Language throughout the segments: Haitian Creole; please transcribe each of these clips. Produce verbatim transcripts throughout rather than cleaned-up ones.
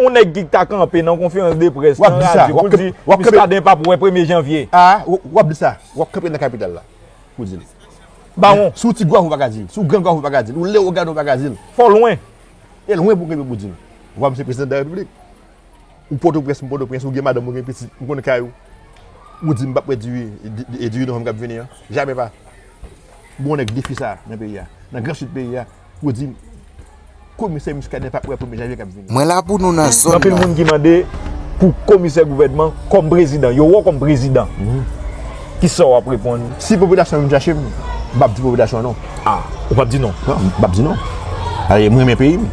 Yon nèg ki ta kanpe nan konferans de près, nan radyo, pou l di Muscadin p ap wè premye janvye. A, w ap di sa. W ap kanpe nan kapital la pou di l. Bawon. Si w ti gwaf ou pa ka di l. Si w gran gwaf ou pa ka di l. Ou lewogàn ou pa ka di l. Fò w lwen. E lwen pou w kenbe pou di l. W ap se prezidan de la repiblik. Ou Pòtoprens, m Pòtoprens, ou gen madanm, ou gen pitit, m konn kay ou. Ou di m p ap wè diri, di- di- diri novanm k ap vini an. Jamè pa. Bon, nèg defi sa nan peyi a. Nan gran sid peyi a, pou di m, komisè Muscadin p ap wè premye janvye k ap vini. Mwen la pou nou nan zòn nan. Anpil moun ki mande pou komisè gouvènman kòm prezidan. Yo wè w kòm prezidan. Kisa w ap reponn? Si popilasyon vin chache m, m p ap di popilasyon non. A, ou p ap di non? Non, m p ap di non. Aye, mwen renmen peyi m.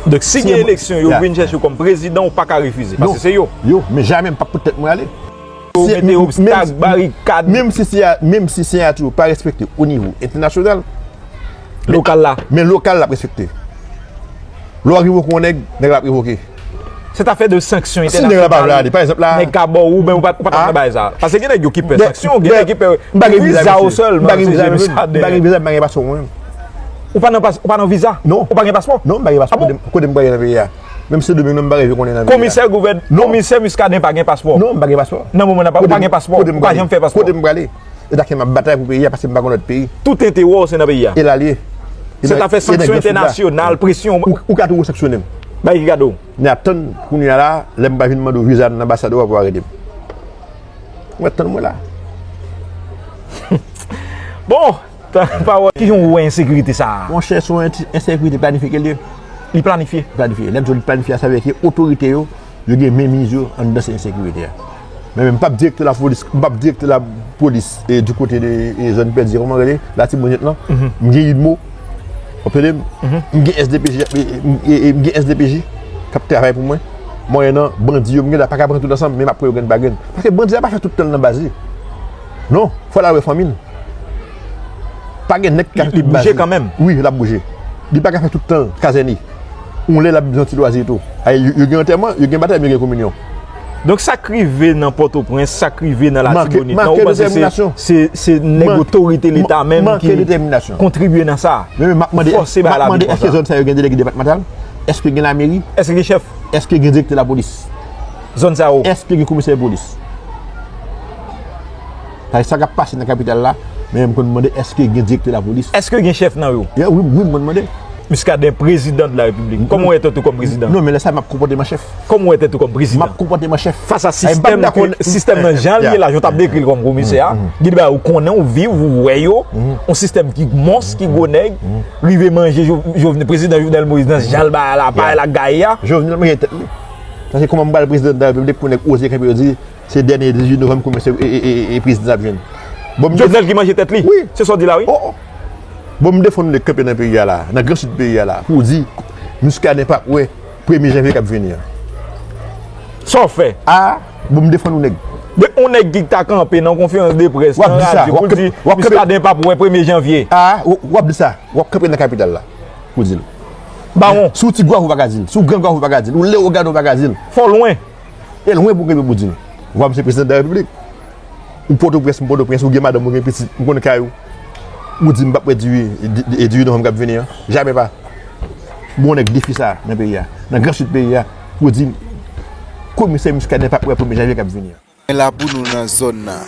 Donk, si gen eleksyon, yo vin chèche w kòm prezidan, ou pa ka refize. Paske se yo. Yo, men jamè m p ap pot tèt mwen ale. Yo mete obstak, barikad. Menm si, menm si siyati w pa respekte o nivo entènasyonal, lokal la. Men lokal la ap respekte. Lè w revoke yon nèg, nèg la ap revoke. Se ta fè de sanksyon entènasyonal. Si nèg la pa vle ale, pa egzanp la. Nèg ka ba w, ou menm ou pa t nan bagay sa. Paske gen nèg yo ki pè sanksyon, gen nèg ki pè viza w sèlman. M pa gen viza, m pa gen viza, m pa gen paspò mwen menm. Ou pa nan pas- ou pa nan viza? Non. Ou pa gen paspò? Non, m pa gen paspò. Kote m- kote m prale nan peyi a? Menm Sendomeng nan m pa reve konnen nan peyi a. Komisè gouvèn- komisè Muscadin pa gen paspò? Non, m pa gen paspò. Nan moman nan pa- ou pa gen paspò. Ou pa janm fè paspò. Kote m prale? E ta ke m ap batay pou peyi a paske m pa gen lòt peyi. Tout enterè w se nan peyi a. E l al ye. Se ta fè sanksyon entènasyonal, presyon. Ou ka toujou sanksyone m. Bay ki kado. Men ap tann kounye a la, lè m pa vin mande w viza nan anbasad ou a pou w arete m. Ou mèt tann mwen la. Bon, pawòl. Kijan w wè ensekirite sa a? Monchè, se yon ensekirite planifye ke l ye. Li planifye? Planifye. Lè m di w li planifye a, sa vle di ke otorite yo, yo gen menmiz yo anndan se ensekirite a. Men, men m p ap direktè lapolis, m p ap direktè lapolis e di kote de e zòn pèdi, kòman rele? Latibonyèt lan. M gen idmo. W ap tande m? M gen S D P J, e, e, e, m gen S D P J k ap travay pou mwen. Mwayennan bandi yo, m gen la pa ka pran tout ansanm, men m ap pran yo grenn pa grenn. Paske bandi a pa fè tout tan l nan baz li. Non, fò l al wè fanmi l. Pa gen nèg ki ka fè tout baz li. Li bouje kanmenm. Wi, l ap bouje. Li pa ka fè tout tan l kazène. Yon lè l ap bezwen ti lwazi tou. Ay, yo, yo gen antèman, yo gen batèm, yo gen kominyon. Donk, sa k rive nan Pòtoprens, sa k rive nan Latibonit, non, ou panse se, se, se nèg otorite Leta menm ki kontribye nan sa? Men, men, m ap mande, m ap mande, èske zòn sa yo gen delege depatmantal? Èske gen lameri? Èske gen chèf? Èske gen direktè lapolis? Zòn sa yo. Èske gen komisè polis? Paske sa k ap pase nan kapital la, men m konn mande èske gen direktè lapolis? Èske gen chèf nan yo? Wi, wi, m konn mande. Muscadin, prezidan de la repiblik. Kòman w wè tèt ou kòm prezidan? Non, men lè sa a, m ap konpòte m an chèf. Kòman w wè tèt ou kòm prezidan? M ap konpòte m an chèf. Fas a sistèm, sistèm nan jan l ye la, jan w t ap dekri l kòm komisè a, gen de bagay ou konnen, ou viv, ou wè yo, yon sistèm ki mons, ki gwo nèg, rive manje Jo- Jovenel, prezidan Jovenel Moïse nan jan l bagay la, bagay la gaye a. Jovenel manje tèt li. Paske kòman m pral prezidan de la repiblik pou nèg oze kanpe yo di, se dènye dizuit novanm komisè e, e, e, e prezidan ap jwenn. Bon, m def- Jovenel ki manje tèt li? Wi. Se sa w di la, wi. Oh, oh. Bon, m defann nèg kanpe nan peyi a la, nan gran sid peyi a la, pou di Muscadin p ap wè premye janvye k ap vini an. Sa w fè? A, bon, m defann yon nèg. De yon nèg ki ta kanpe nan konferans de près, nan radyo, pou l di Muscadin p ap wè premye janvye. A, w- w ap di sa. W ap kanpe nan kapital la pou di l. Bawon. Si w ti gwaf ou pa ka di l. Si w gran gwaf ou pa ka di l. Ou lewogàn ou pa ka di l. Fò w lwen. E lwen pou w kenbe pou di l. W ap se prezidan de la repiblik. Ou Pòtoprens, m Pòtoprens, ou gen madanm, ou gen pitit, m konn kay ou. Ou di m p ap wè diri, di- di- diri novanm k ap vini an. Jamè pa. Bon, nèg defi sa nan peyi a. Nan gran sid peyi a, pou di m, komisè Muscadin p ap wè premye janvye k ap vini an. Mwen la pou nou nan zòn nan.